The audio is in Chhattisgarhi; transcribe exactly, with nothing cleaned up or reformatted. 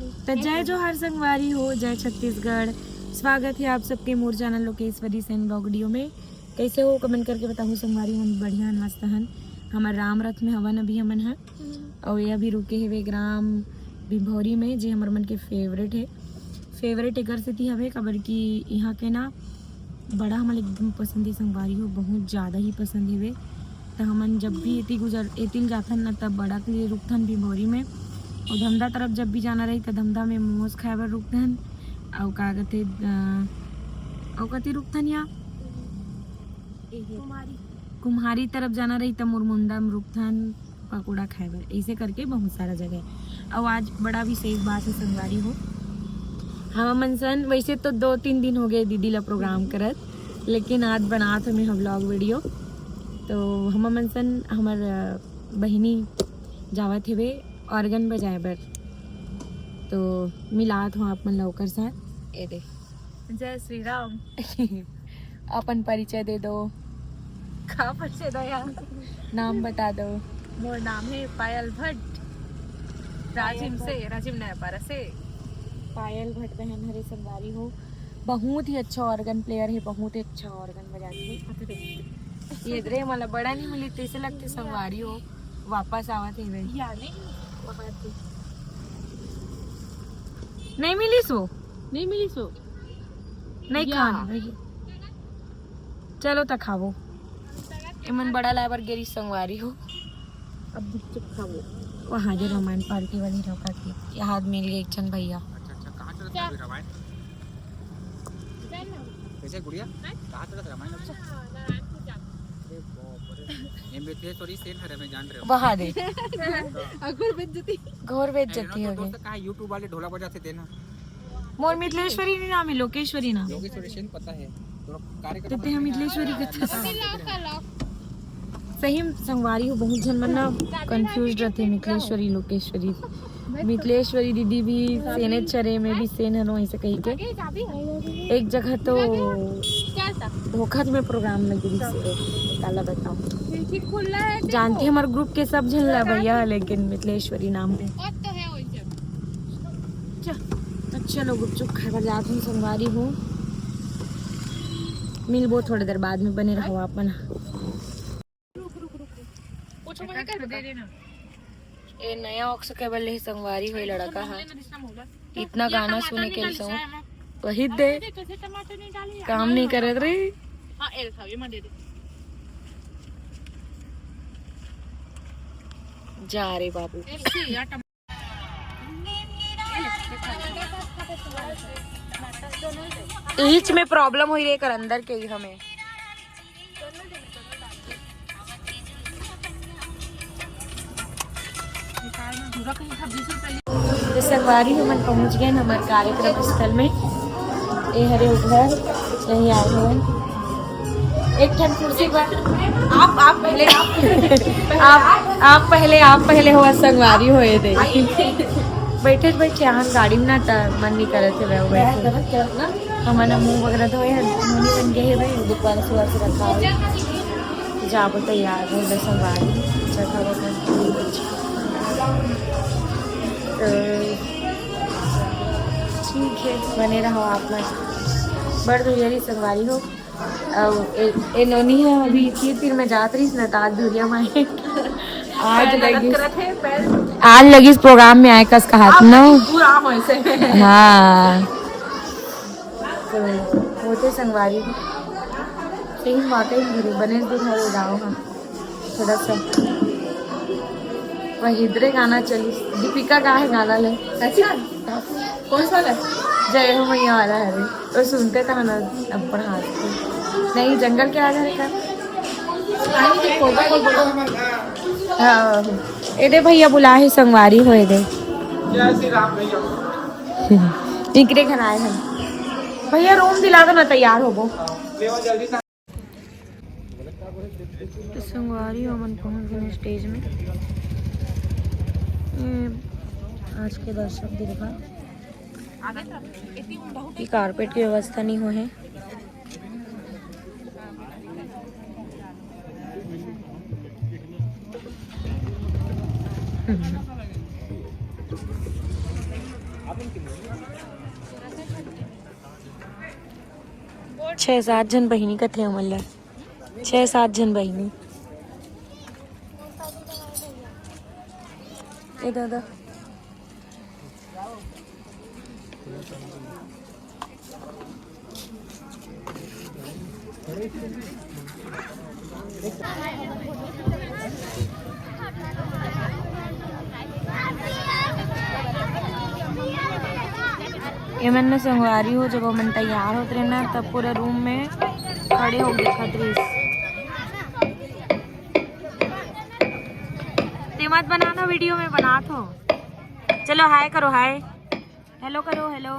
त जय जोहार संगवारी हो, जय छत्तीसगढ़। स्वागत हे आप सबके मोर channel Lokeshwari Sen vlog video में। कैसे हो, कमेंट करके बताहू संगवारी। हम बढ़िया हन, मस्त हन। हमर राम रथ में हवन अभी हमन ह। अउ ये अभी रुके हेवे ग्राम बिभौरी में, जे हमर मन के फेवरेट हे। फेवरेट एकर सेती हवे, काबर कि इहाँ के ना बड़ा हमन एकदम पसंद हे संगवारी हो, बहुत ज़्यादा ही पसंद हेवे। त हमन जब भी एती गुजर, एती ल जाथन ना, तब बड़ा के लिए रुकथन बिभौरी में। अउ धमधा तरफ जब भी जाना रही, त धमधा में मोमोज खाए बर रुकथन। अउ का कथे, अ, अउ कति रुकथन या? कुम्हारी। कुम्हारी तरफ जाना रही, त मुरमुंदा में रुकथन पकोड़ा खाए बर। ऐसे करके बहुत सारा जगह हे। अउ आज बड़ा विशेष बात हे संगवारी हो, हम मन सन, वैसे तो दो तीन दिन हो गए दीदी ला प्रोग्राम करत, लेकिन आज बनात हमें हम व्लॉग वीडियो। तो हम मन सन, हमर, अ, बहिनी जावत हेवे ऑर्गन बजाए बर, तो मिलात हो आप मन ला ओकर साथ। ए दे। जय श्री राम। अपन परिचय दे दो। का परिचय दो यार? नाम बता दो। मोर नाम है पायल भट्ट, राजिम से, राजिम नयापारा से। पायल भट्ट बहन हरे संगवारी हो, बहुत ही अच्छा ऑर्गन प्लेयर है, बहुत ही अच्छा ऑर्गन बजाती है। ये रे, मला बड़ा नहीं मिली, तैसे लगते संगवारी हो, वापस आवत है भाई। या नहीं, वहाँ पे। नहीं मिली सो? नहीं मिली सो? नहीं या। खान। चलो त खावो। एमन बड़ा लाए बर गेरी संगवारी हो। अब गुपचुप खावो। वहाँ जो रामायण पार्टी वाली रोका थी, यहाँ मिल गए एक जन भैया। अच्छा, अच्छा, कहाँ चलत हवे रामायण? कैसे गुड़िया? कहाँ चलत रामायण? अरे बाप रे। ये मिथिलेश्वरी सेन हरे, मैं जान रहे हो। वहाँ दे। अगर बेइज्जती। घोर बेइज्जती हो गई। दोस्त कहाँ YouTube वाले ढोलक बजाते थे ना। मोर मिथिलेश्वरी नहीं नाम है, लोकेश्वरी नाम है। लोकेश्वरी सेन पता है। तो ते हम मिथिलेश्वरी के थे। सही में संगवारी हो, बहुत झन मन ना कंफ्यूज रहते मिथिलेश्वरी लोकेश्वरी। मिथिलेश्वरी दीदी भी सेने चरे में भी सेन हनो ऐसे कही के। एक जगह तो धोखा में प्रोग्राम में गिरी से, काला बताओ। जानते हमारे ग्रुप के सब झन ला भैया, लेकिन मिथिलेश्वरी नाम है। चल, तो चलो गुपचुप खाए बर जात हूँ संगवारी हो। मिलबो थोड़ी देर बाद में, बने रहो आप मन। ये नया ऑक्स केबल ले संगवारी हो लड़का हा। इतना गाना सुने के सो वही दे काम नहीं करत रे। जा रे बाबू। ईच में प्रॉब्लम हुई रे कर अंदर के ही हमें। तो संगवारी हमन पहुंच गए हमारे कार्यक्रम स्थल में। ये हरे उधर नहीं आए हुए। एक ठन कुर्सी पर आप, आप पहले, आप आप, आप पहले, आप पहले हो, संगवारी होए दे। बैठे बैठे हम गाड़ी में ना त मन नहीं करत है वह बैठे। हमन मुंह वगैरह धोए हैं, मुंह बन गए हैं भाई, दुकान सुबह से रखा हो। जाबो तैयार हो, संगवारी चखा बसन। तो ठीक है, बने रहो आप मन। बड़ भैया री संगवारी हो। अब ए, ए नोनी है, अभी तीर तीर में जात रही ना, तो आज धुरिया माए आज लगी, आज लगी इस प्रोग्राम में आए कस कहात ना। हाँ, तो होते संगवारी सही में वाकई में गुरु बने दूर है गाँव। थोड़ा सा वही इधरे गाना चली, दीपिका का है गाना ले। अच्छा, कौन सा वाला? जय हो मैया वाला है रे। तो सुनते कहा ना अपन हाथ को। नहीं, जंगल के आ जाने का। हाँ, एदे भैया बुला है संगवारी हो एदे। जय श्री राम भैया। इकरे घर आए हैं भैया, रूम दिला दो ना, तैयार होबो। तो संगवारी हो, हमन पहुंच गए स्टेज में। ये आज के दर्शक दीर्घा, ये कारपेट की व्यवस्था नहीं हुई है। छह सात झन बहिनी कथे हमन ला। छह सात झन बहिनी। ए दादा। एमन में संगवारी हो, जब ओमन तैयार होत रहे ना, तब पूरा रूम में खड़े हो गए खतरीस। ते मत बनाना वीडियो में, बनात हो। चलो हाय करो, हाय। हेलो करो, हेलो।